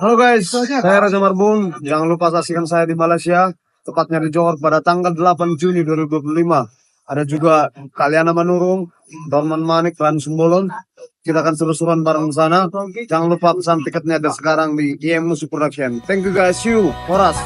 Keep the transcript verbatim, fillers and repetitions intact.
Halo guys, saya Raja Marbun. Jangan lupa saksikan saya di Malaysia, tepatnya di Johor pada tanggal delapan Juni dua ribu dua puluh lima. Ada juga Kaliana Manurung, Dorman Manik, Ran Simbolon. Kita akan seru-seruan bareng di sana. Jangan lupa pesan tiketnya ada sekarang di I M Musik Production. Thank you guys, see you. Horas.